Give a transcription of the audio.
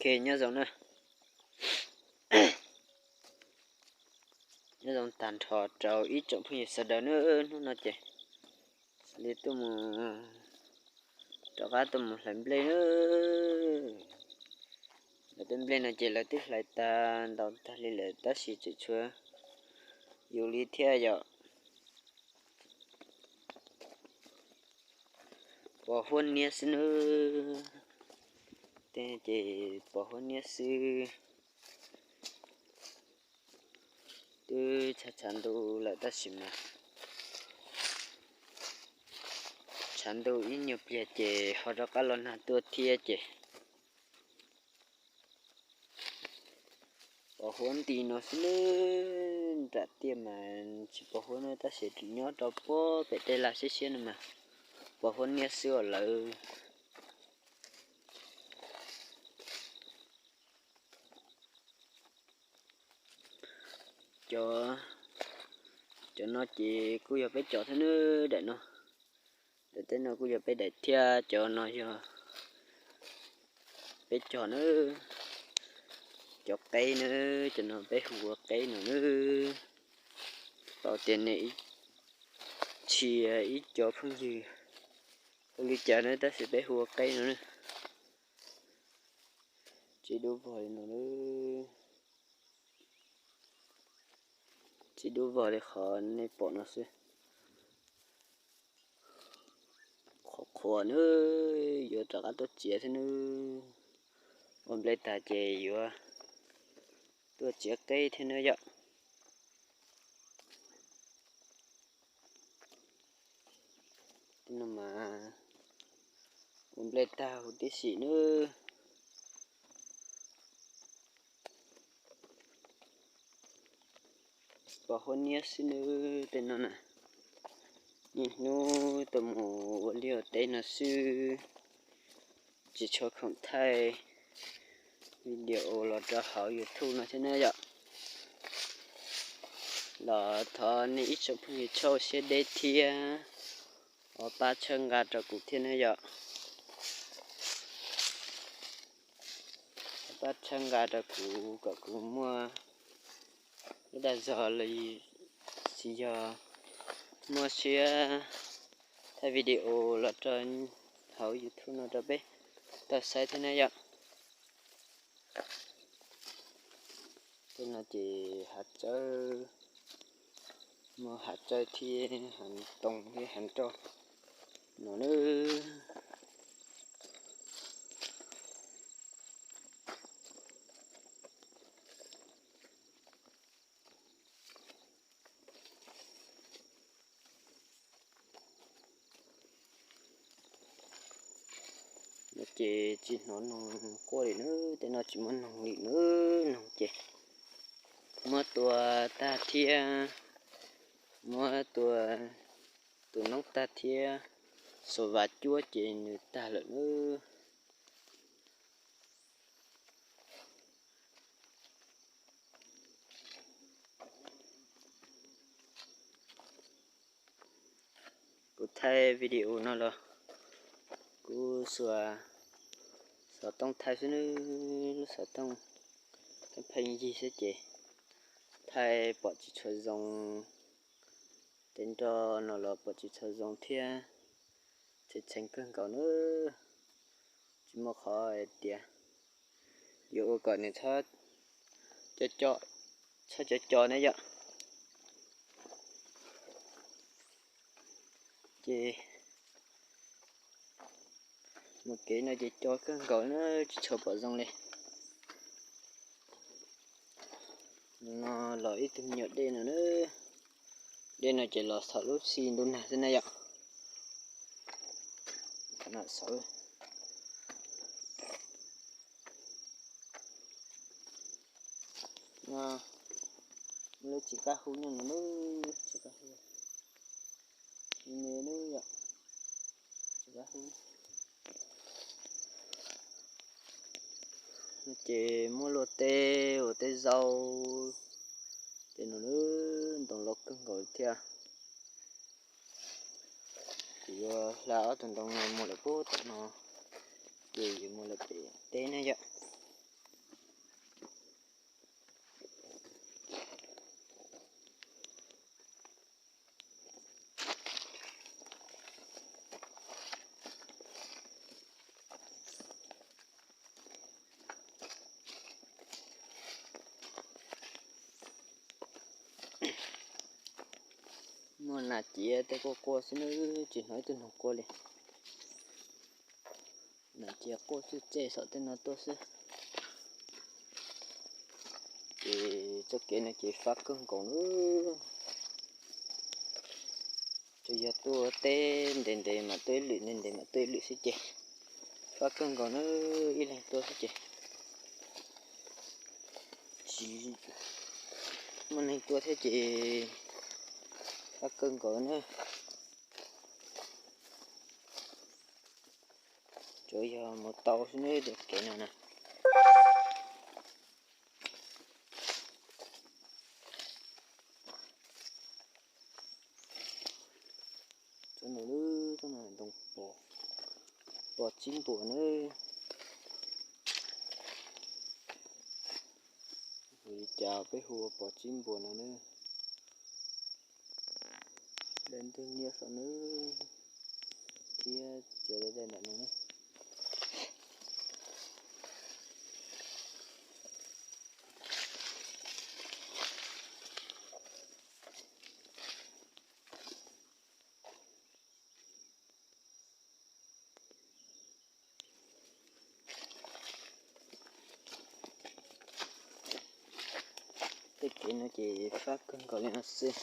Nyob zoo na, nyob zoo tag nrho rau ib tsoom phooj ywg sawv daws na. Hnub no ces xws li tuaj mus, rov qab tuaj mus hlais nplej na. Lawv tej nplej no ces lawv twb hlais tag ntau tag li lawm tab sis tseem tshuav yus li thiab yom. Pos huab niab xwb nawb. Tej ces pos huab niab xwb. Twb tshav tshav ntuj lawm tab sis mas tshav ntuj ib nyuag pliag ces ho rov qab los nag tuaj thiab ces pos huab nti no xwb nawb. Nram tiaj mas tsis pos huab na tab sis nyob rau puag pem tej laj siab siab no mas pos huab niab xwb os lawv. Cov, cov no ces kuj yog peb cov thiab nawb. Daim no, daim teb no kuj yog peb daim thiab cov no yog peb cov nawb. Cov qeb nawb, cov no peb hu ua qeb no nawb. Tau tias nej ib txhia ib co phooj ywg hu li cas nawb tab sis peb hu ua qeb no nawb. Tsis dub vog li no nawb. Tsis dub vog li qhov nej pom no xwb. Qhuav qhuav nawb, yuav rov qab tuaj txiav thiab nawb. Ua nplej tag ces yuav tuaj txiav qeb thiab nawb yom. Tej no mas ua nplej tag huv tib si nawb. Pos huab niab xwb nawb tej no na. Niaj hnub tuaj mus ua liaj ua teb no xwb, tsis tshua khoom thaij video los rau hauv YouTube no thiab na yom. Los thov nej ib tsoom phooj ywg txhob siab deb thiab, ua pab txhawb nqa rau kuv thiab na yom. Ua pab txhawb nqa rau kuv kom kuv muaj lub dag zog los sis yog muaj siab thaij video los rau hauv YouTube no rau peb tau saib thiab na yom. Tej no ces hav tsawb, muaj hav tsawb thiab hav ntoo thiab hav nroj no nawb. No ces tsis hnov noog quaj li nawb, tej no tsis muaj noog li nawb, noog ces muab tua tag thiab, muab tua tus noob tag thiab, xua vas cuab ces nws tag lawm nawb. Kuv thaij video no los kuv xuas xov tooj thaij xwb nawb, lub xov tooj pheej yig xwb ces thaij pom tsis tshua zoo. Tej nroj no los pom tsis tshua zoo thiab, txheem txheem kawg nkaus nawb. Tsis muaj qhov hais tias yuav ua kom nws txhob co co, txhob co co na yom. Ces mus kev no ces co kawg nkaus na, tsis tshua pom zoo li. No los ib tug me nyuam dej no na, dej no ces los thaum lub sij ntuj nag xwb na yom. No, lub tsis kab hub nyob no, tsis kab hub me me na yom, tsis kab hub. No ces muab luaj teb ua teb zaub, tej no ntoo loj kawg nkaus thiab. Ces yuav hla ob tug ntoo no mus lawm puag tom no, ces yuav mus lawm pem teb na yom. Muaj nas ciav tej quaj quaj xwb nawb, tsis hnov ib tug noog quaj li. Nas ciav quaj txuj txej saum tej no tuaj xwb. Ces txoj kev no ces fab kawg nkaus nawb. Tsuas yog tuaj teb ntev ntev mam tuaj ib lwm, ntev ntev mam tuaj ib lwm xwb ces fab kawg nkaus nawb, ib leeg tuaj xwb ces tsis muaj neeg tuaj thiab ces fab kawg nkaus nawb. Tsuas yog mus tau xwb nawb, kev no na. Tsob no, tsob no ntoo pos, pos tsib npuas nawb. Ua li cas peb hu ua pos tsib npuas no nawb. Dai ntug niab saum nawb, thiab cov dai dai ntawm no nawb. Tej kev no ces fab kawg nkaus li no xwb.